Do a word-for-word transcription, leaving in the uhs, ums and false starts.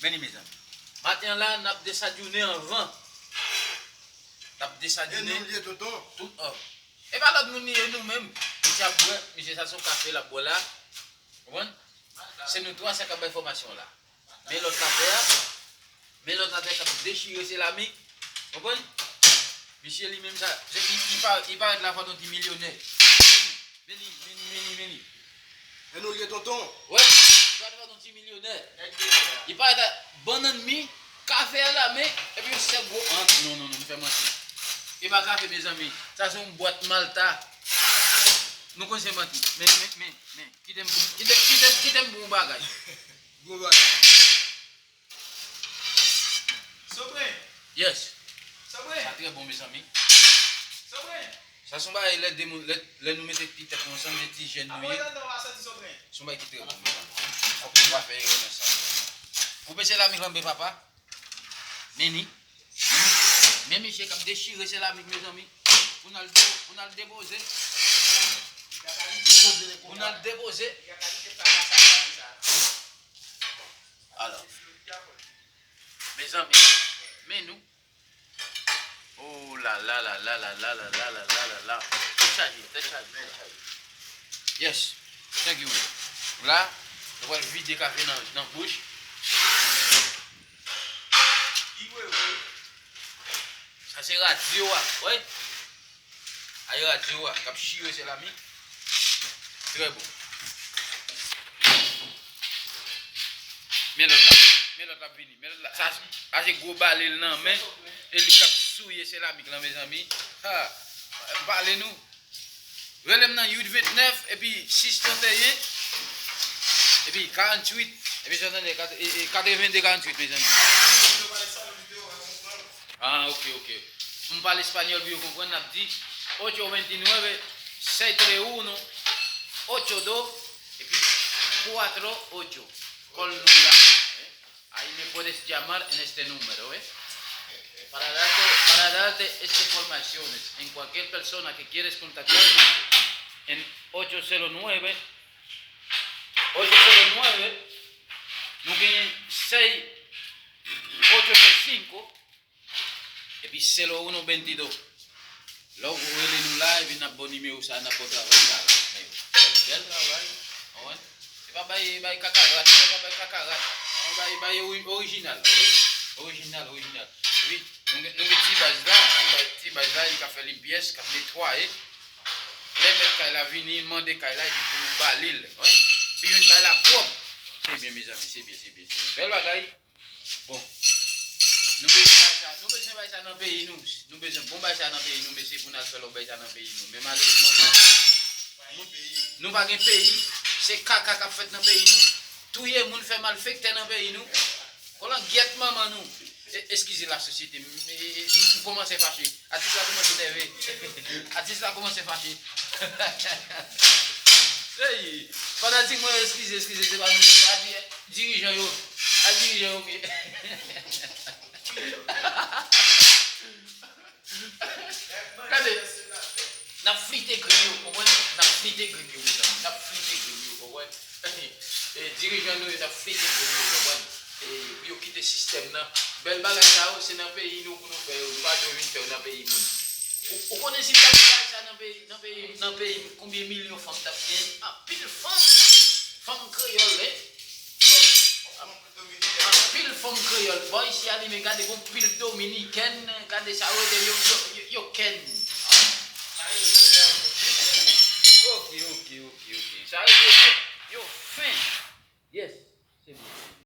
Men li, mezanmi. Maten an la, n ap desadjounen anvan. N ap desadjounen. E nou l ye, tonton? Tout, oh. E pa lòt moun li ye, nou menm. Misye ap bwè, misye sa se yon kafe l ap bwè la. Konprann? Se nou twa sa k ap bay fòmasyon la. Men lòt la tè a. Men lòt la tè k ap dechire seramik. Konprann? Misye li menm sa, se, li, li pa, li parèt la fò yon ti milyonè. Men li, men li, men li, men li. E nou l ye, tonton? Wi, li parèt la fò yon ti milyonè. Li parèt a bannann mi, kafe a la men, epi yon sèl gwo ant. Non, non, non, m fè manti. E pa kafe, mezanmi. Sa se yon bwat malta. Nou konn se manti. Men, men, men, men. Kite m, kite, kite, kite m pou yon bagay. Gwo bagay. Sobren. Yes. Sobren. Sa trè bon, mezanmi. Sobren. Sa se yon bagay lè de moun, lè, lè nou mete ti tèt nou ansanm, se ti jèn nou ye. Apre tann tan w a santi Sobren. Se yon bagay ki trè bon, mezanmi. Fòk nou pa fè erè nan sa. Koupe seramik lan, men papa. Men li. Men, men misye k ap dechire seramik, mezanmi. Pou n al de-, pou n al depoze. Pou n al depoze. Alò, mezanmi, men nou. Oh la la la la la la la la la la la la. Tèt chaje, tèt chaje, tèt chaje. Yes. Thank you. La, nou pral vide kafe nan, nan bouch. Sa se radyo a, wi. Ay radyo a, k ap chire seramik. Trè bon. Men lòt la. Men lòt la ap vini. Men lòt la. Sa, sa se gwo bale l nan men. E li k ap souye seramik lan, mezanmi. Ha. Pale nou. Rele m nan uit vennèf, epi sis trannteyen, epi karanntuit, epi sa tande, kat-, e, e, katrevennde karanntuit, mezanmi. Ah, ok, ok. M pale espanyòl pou yo konprann, n ap di ocho veintinueve, seis tres uno, ocho dos, epi cuatro ocho. Kòl nou la. Ahí me puedes llamar en este número, ¿eh? Para darte, para darte estas informaciones, en cualquier persona que quieres contactarme, en ocho cero nueve, ocho cero nueve, nou genyen seis ocho seis cinco, epi cero uno veintidós. Lè w rele nou la, epi n ap ba w nimewo sa, n ap ba w travay sa. Men, bèl travay. Konprann? Se pa bay, bay kakarat, non, se pa bay kakarat. Bay, bay ori-, orijinal, wi. Orijinal, orijinal. Epi, nou gen, nou gen ti baz la, ti baz, ti baz la, li ka fè linpyès, k ap netwaye. Lè mèt kay la vini, mande kay la, epi pou nou ba li l, wi. Epi jwenn kay la pwòp. Se byen, mezanmi, se byen, se byen, se byen. Bèl bagay. Bon. Nou bezwen bay sa, nou bezwen bay sa nan peyi nou. Nou bezwen bon bay sa nan peyi nou, mesye, pou n al fè lòt bay sa nan peyi nou. Men malerezman, moun, nou pa gen peyi. Se kaka k ap fèt nan peyi nou. Touye moun, fè malfektè nan peyi nou. Kolangyèt manman nou. E, eskize lasosyete, m, e, e, m, m kòmanse fache. Atis la kòmanse nève. Atis la kòmanse fache. Ey, fanatik mwen, eskize, eskize, se pa nou menm. A di, dirijan yo. A dirijan yo, ok. Gade, n ap flite grenn yo, konprann? N ap flite grenn yo, mezanmi. N ap flite grenn yo, konprann? E, dirijan nou yo, n ap flite grenn yo, konprann? E, pou yo kite sistèm nan. Bèl bagay sa yo, se nan peyi nou pou nou fè yo. Nou pa dwe vin fè yo nan peyi moun. Ou, ou konnen si n ta fè bagay sa nan peyi, nan peyi, nan peyi, konbyen milyon fanm t ap gen? Anpil fanm. Fanm kreyòl, wi. Anpil fanm kreyòl. Bò isi a li menm, gade gon pil dominikèn, gade sa yo rele yo, yo, yo, yo kèn.